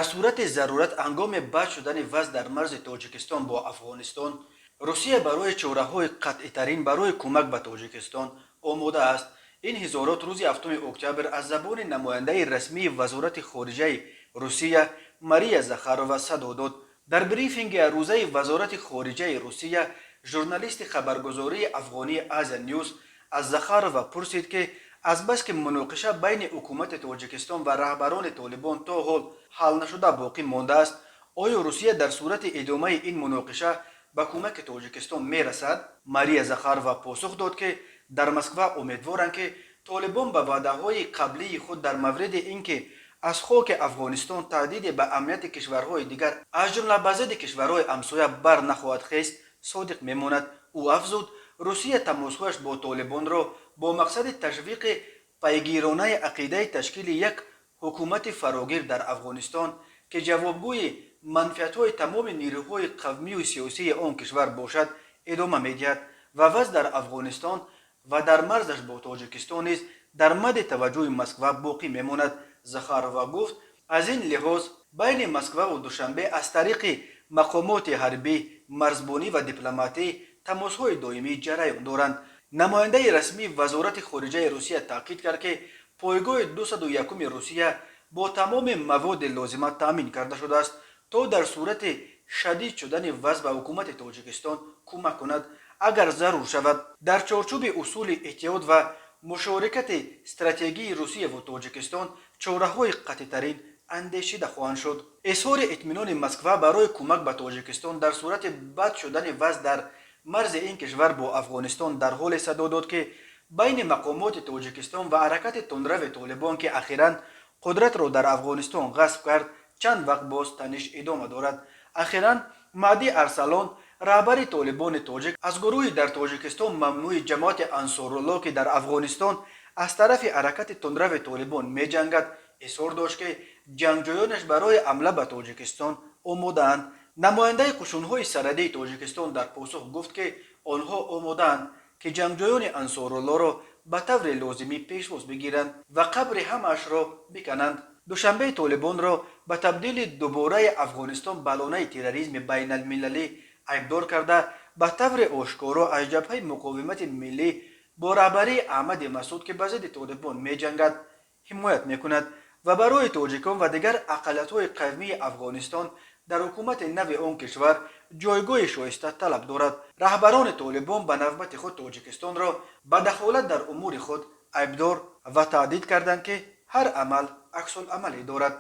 Дар сурати зарурат, ҳангоми бад шудани вазъ дар марзи Тоҷикистон бо Афғонистон, Русия барои чораҳои қатъитарин барои кӯмак ба Тоҷикистон омода аст. Ин изҳорот рӯзи 7 октябр аз забони намояндаи расмии Вазорати хориҷаи Русия Мария Захарова садо дод. Дар брифинги рӯзаи Вазорати хориҷаи Русия журналисти хабаргузории афғонии Азия Ньюс аз Захарова пурсид, ки азбаски муноқиша байни ҳукумати Тоҷикистон ва раҳбарони Толибон то ҳол ҳал нашуда боқӣ мондааст, оё Русия дар сурати идомаи ин муноқиша ба кӯмаки Тоҷикистон мерасад. Мария Захарова посух дод, ки дар Москва умедворанд, ки Толибон ба ваъдаҳои қаблии худ дар мавриди ин ки аз хоки Афғонистон таҳдиде ба амнияти кишварҳои дигар, аз ҷумла ба зидди кишварҳои ҳамсоя, бар нахоҳад хест, содиқ мемонад. Ӯ афзуд, Русия тамосҳояш бо Толибонро бо мақсади ташвиқи пайгиронаи ақидаи ташкили як ҳукумати фарогир дар Афғонистон, ки ҷавобгӯи манфиатҳои тамоми нерӯҳои қавмию сиёсии он кишвар бошад, идома медиҳад ва вазъ дар Афғонистон ва дар марзаш бо Тоҷикистон низ дар мадди таваҷҷӯҳи Москва боқӣ мемонад. Захарова гуфт, аз ин лиҳоз байни Москваву Душанбе аз тариқи мақомоти ҳарбӣ, марзбонӣ ва дипломатӣ тамосҳои доимӣ ҷараён доранд. Намояндаи расмии Вазорати хориҷаи Русия таъкид кард, ки пойгоҳи 201-уми Русия бо тамоми маводи лозима таъмин карда шудааст, то дар сурати шадид шудани вазъ ба ҳукумати Тоҷикистон кӯмак кунад. Агар зарур шавад, дар чорчӯби усули эҳтиёт ва мушорикати стратегии Русияву Тоҷикистон чораҳои қатъитарин андешида хоҳанд шуд. Изҳори итминони Москва барои кӯмак ба Тоҷикистон дар сурати бад шудани вазъ дар марзи ин кишвар бо Афғонистон дар ҳоле садо дод, ки байни мақомоти Тоҷикистон ва ҳаракати тундрави Толибон, ки ахиран қудратро дар Афғонистон ғасб кард, чанд вақт боз таниш идома дорад. Ахиран Маҳдӣ Арсалон, раҳбари Толибони тоҷик аз гурӯҳи дар Тоҷикистон мамнӯи ҷамоати Ансорулло, ки дар Афғонистон аз тарафи ҳаракати тундрави Толибон меҷангад, изҳор дошт, ки ҷангҷӯёнаш барои ҳамла ба Тоҷикистон омодаанд. Намояндаи қушунҳои сарҳадии Тоҷикистон дар посух гуфт, ки онҳо омодаанд, ки ҷангҷӯёни Ансоруллоро ба таври лозимӣ пешвоз бигиранд ва қабри ҳамаашро бикананд. Душанбе Толибонро ба табдили дубораи Афғонистон ба лонаи терроризми байналмилалӣ айбдор карда, ба таври ошкоро аз Ҷабҳаи муқовимати миллӣ бо раҳбарии Аҳмади Масуд, ки ба зидди Толибон меҷангад, ҳимоят мекунад ва барои тоҷикон ва дигар ақаллиятҳои қавмии Афғонистон дар ҳукумати нави он кишвар ҷойгоҳи шоиста талаб дорад. Раҳбарони Толибон ба навбати худ Тоҷикистонро ба дахолат дар умури худ айбдор ва таҳдид карданд, ки ҳар амал аксуламале дорад.